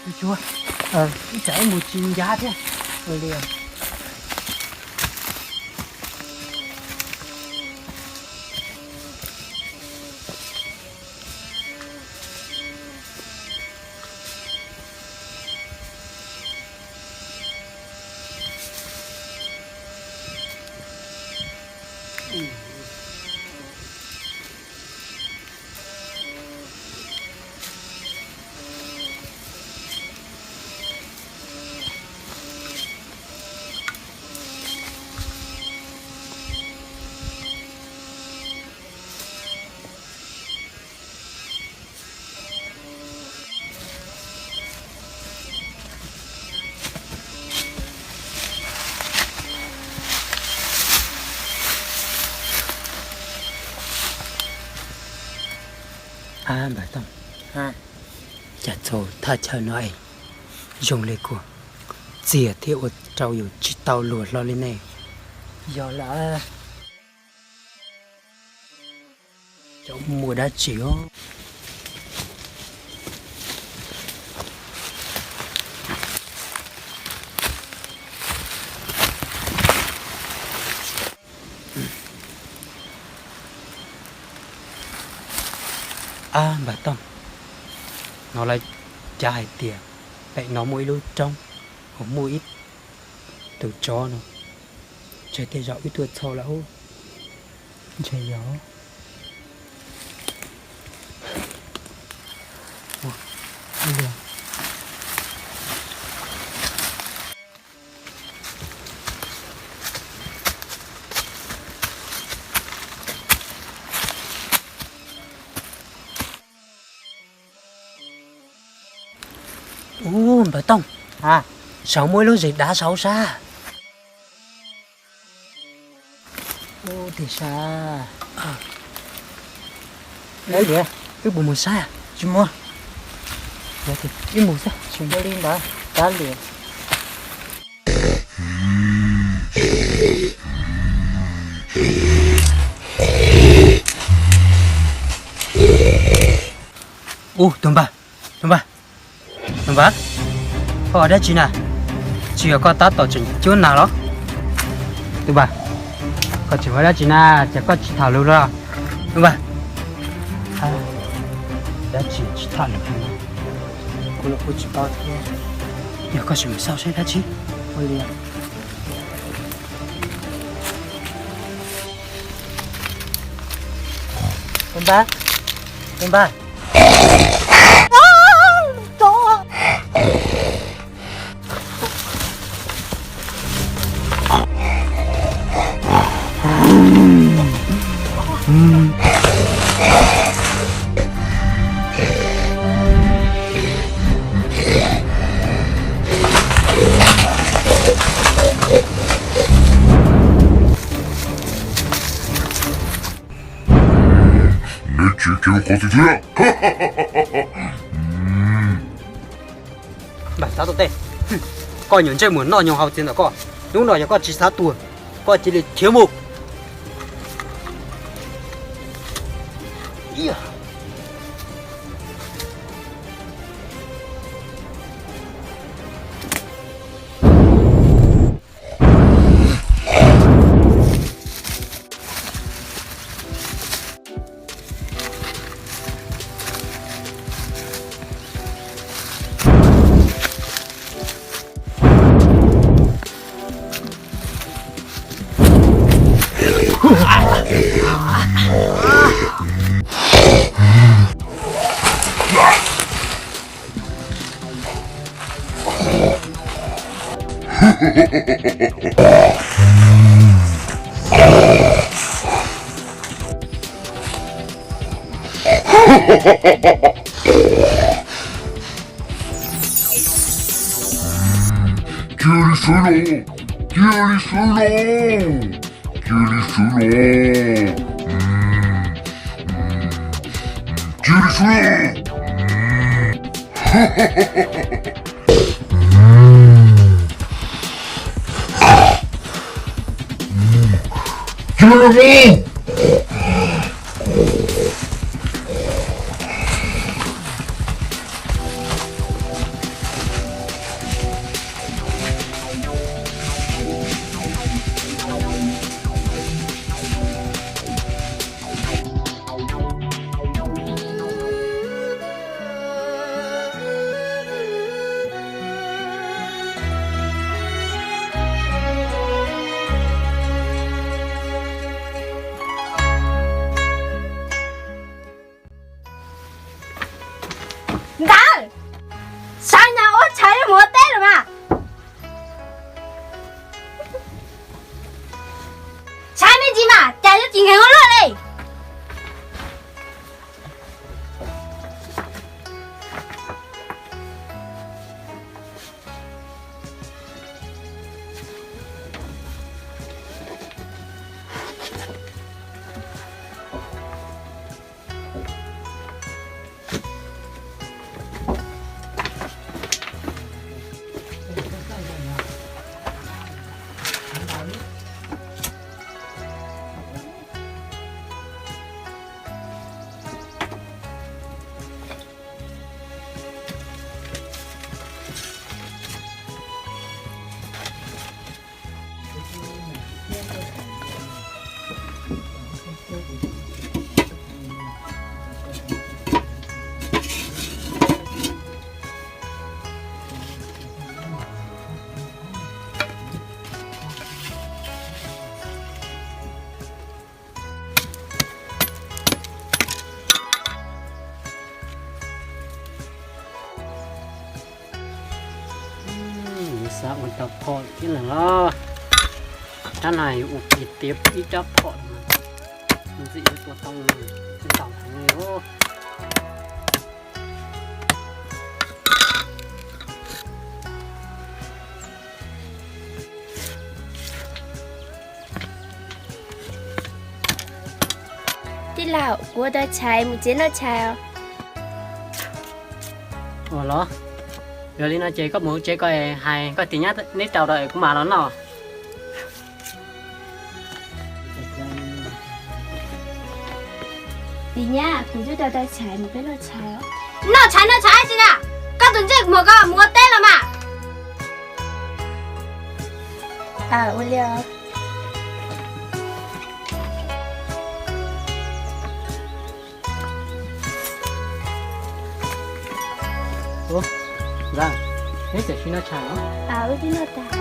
Tus tshuav, ib tsam wb mus tsis ncav thiab. Ua li. Ab, npawg Tooj, cas txaus thaj chaw no es zoo li kuv txiag thiab ua rau yus tsis tau luag hlo li ne. Yog lawm. Cov muaj dab tsi os? Ab, npawg Tooj, hnov lawv cav hais tias pem no muaj ib lub roob uas muaj ib tus tsov no, ntshe tej zaum wb tuaj txog lawm. Ntshe yog. Ub, npawg Tooj, saum muaj ib lub zes dav saud sab. Ub, tiag sas. Liam, wb puas mus saib? Tsis mus. Wb mus xwb, tsis ua li ntawd, kav liam. Ub, tus npawg, tus npawg, tus npawg, koj ua dab tsi na? Tsis yog koj tab tom tseem cuab nas los? Tus npawg, koj tseem ua dab tsi na, cas koj tsis tham lus los? Tus npawg, dab tsi tsis tham lus? Kuv los kuv tsis paub thiab. Yog koj sim mus xauj saib dab tsi. Ua li. Tus npawg, tus npawg. Neb tsis khiav los qhov twg thiab. Npawg Xav Tuam Tej, koj nyuam ntsej muag noj nyoos haus txias ntawm koj, hnub no yog koj tsis xav tuag, koj cia li khiav mus. Cia li sawv los, cia li sawv los, cia li sawv los, cia li sawv los. Ntawd, sawv ntawd ua tshais mus ua teb los mas. Tshaib me ntsis mas cas yuav tsis nkees ua luaj li. Xav ua tau phom thiab lawm los. Rab no yuav ua kiag tiav ib rab phom, ntxim yuav tua tau ntau heev li os. Tij laug, kuv ua tau tshais mus tsev noj tshais os. Ua los, yog li no ces koj mus tsev koj hais koj tus nyab neb rau rau kuv mam los noj. Tus nyab, kuv twb tau tau tshais mus peb noj tshais os. Noj tshais noj tshais tsi na, koj tus ntsej muag ko mus ua teb los mas. Ua li os. Neb tam sim noj tshais los? Wb twb noj tag.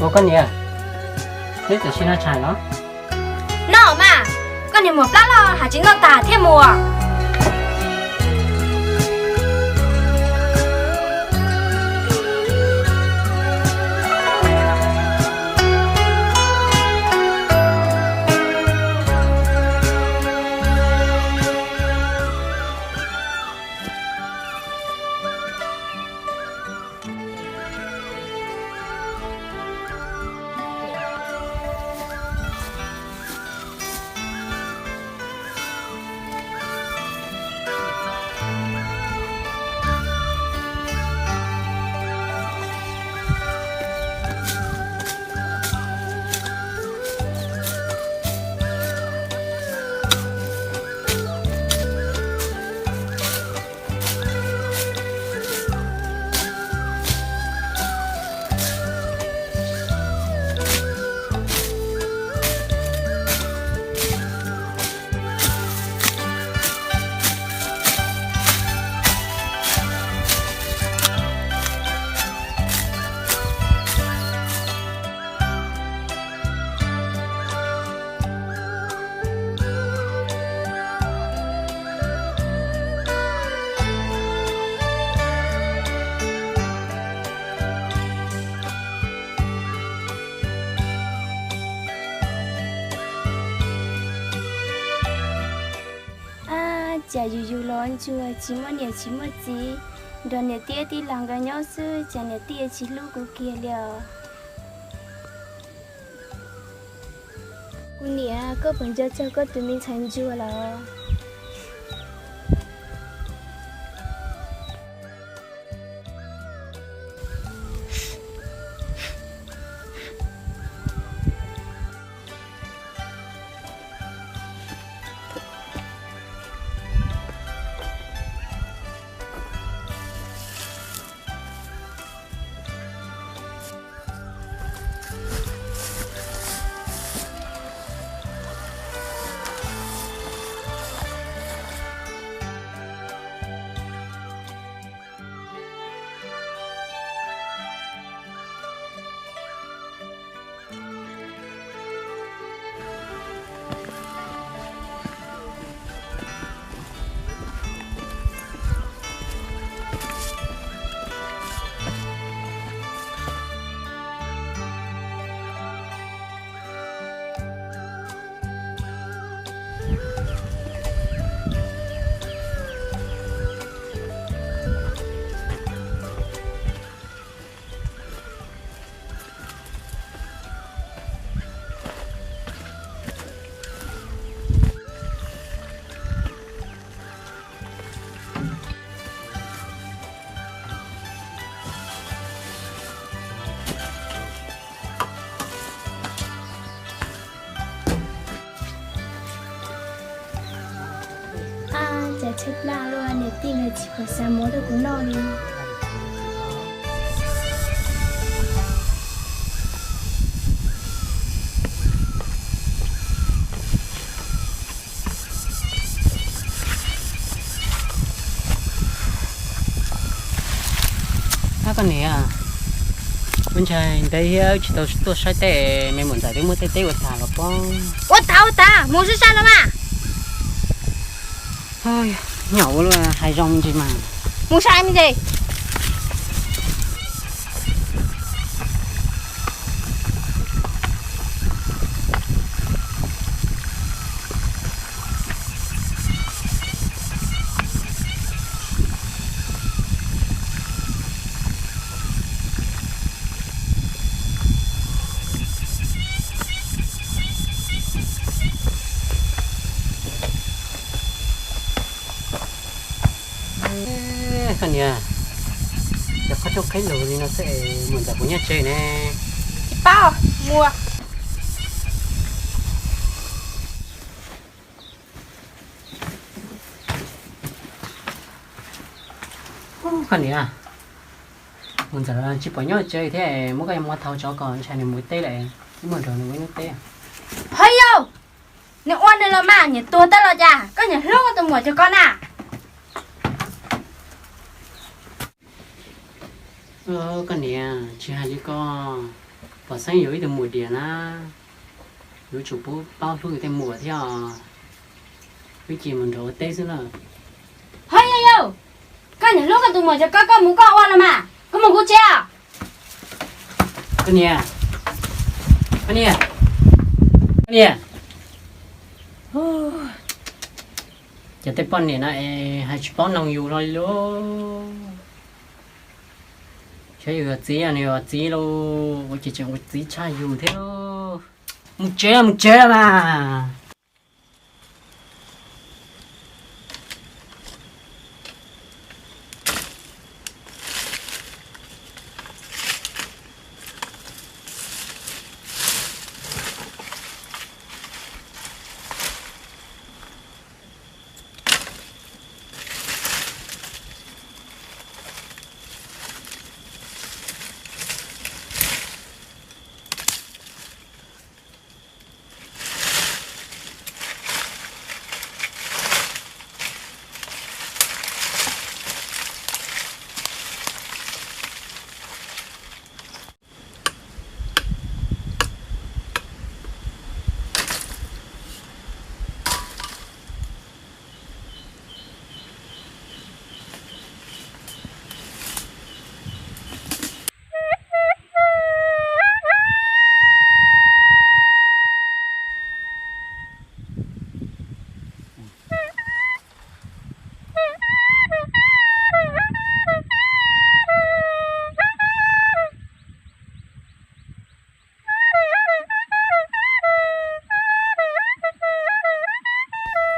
Ua koj niam, neb tam sim noj tshais los? Noj mas, koj niam muam plab loj hais tsis noj tas thiaj mus. Ab, cas yus yus los ntsuag tsis muaj niam tsis muaj txiv, nrog niam tij tij laug nkawd nyob xwb cas niam tij tsis hlub kuv kiag li os. Kuv niam, koj puas nco txog koj tus me ntxhais ntsuag los? Tshaib plab luaj, niam tij nws tsis pom xav muab rau kuv noj li. Ab, koj niam, ua ntshai ntev thiab tsis tau tuaj saib teb, me muam ntxawm twb muab tej teb ua tas los pob. Ua tas ua tas, mus saib saib los mas. Nyam ua luaj, hais zoo me ntsis mas. Mus saib me ntsis. Koj niam, cov qhov rooj qhib lus li no xwb es muam ntxawm puas nyob tsev ne? Tsis paub, mus. Koj niam, muam ntxawm tsis pom nyob tsev thiab, muab koj muab thau tso kom ntshai nws mus teb lawm, muab nrog nws ua ib hnub teb. Hov yau, nws ua nws los mas, nyiam tuag teb los cas, koj nyiam hlub koj tus muam cov koj na. Koj niam, tsis hais li ko, pom xeeb yuav ib tug muam diam na, yuav tsum paub hlub yus tej muam thiab os. Wb cia mus nrog ua teb xwb na. Hov yau yau, koj nyiam hlub koj tus muam cov koj, koj mus koj ua los mas, koj mus kuv tsev os. Koj niam, koj niam, koj niam. Cov tej poj niam no es hais tsis paub noog yus hlo li lauj. Saib yus yog txiv, nws yog txiv lauj, ua ces tseem ua txiv tshaj yus thiab lauj. Mus tsev, mus tsev mas.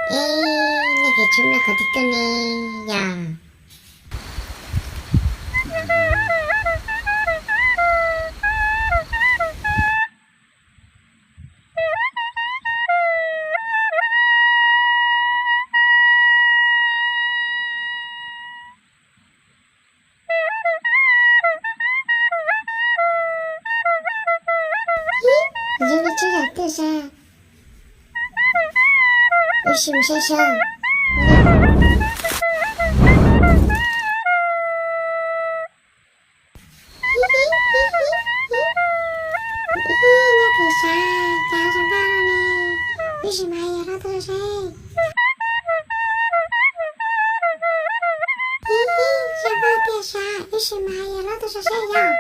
Ib, nej phem tshaj mlaj qhov twg tuaj ne yom? Ib, kuv yog nej tsob yam twg sas? Wb sim saib saib. Ib, nyob pem sav, cas zoo nkauj ne? Wb sim mas yog loj tuaj saib. Ib, zoo nkauj tiag sav, wb sim mas yog loj tuaj saib saib yom.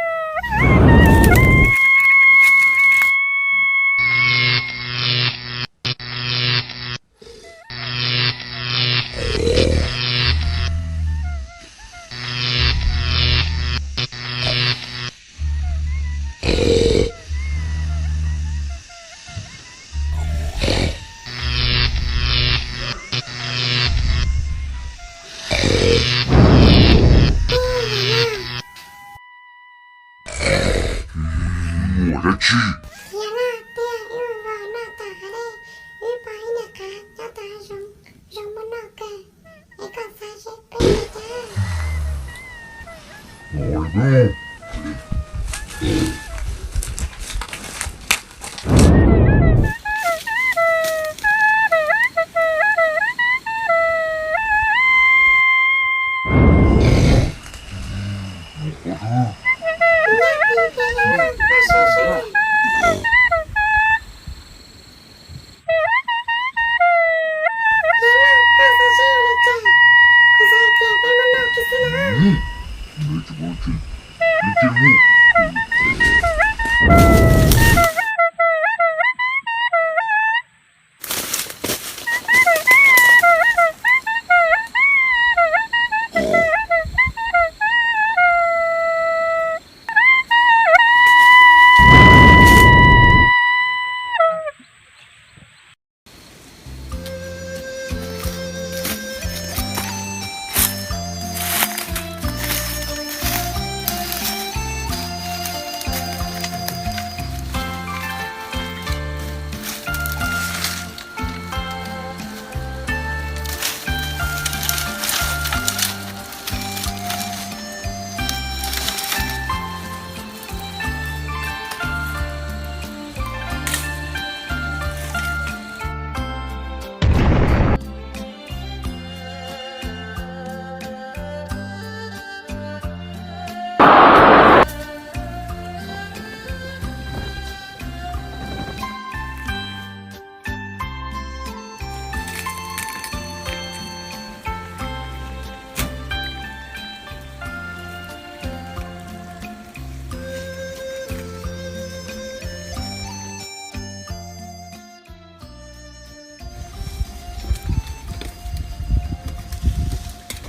Yog no tiag, wb mus noj tom hav dej, wb pom ib niag qav nyob tom hav zoov, zoo muaj noj kawg.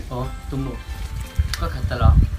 Ov, tus muam, koj khav tas los?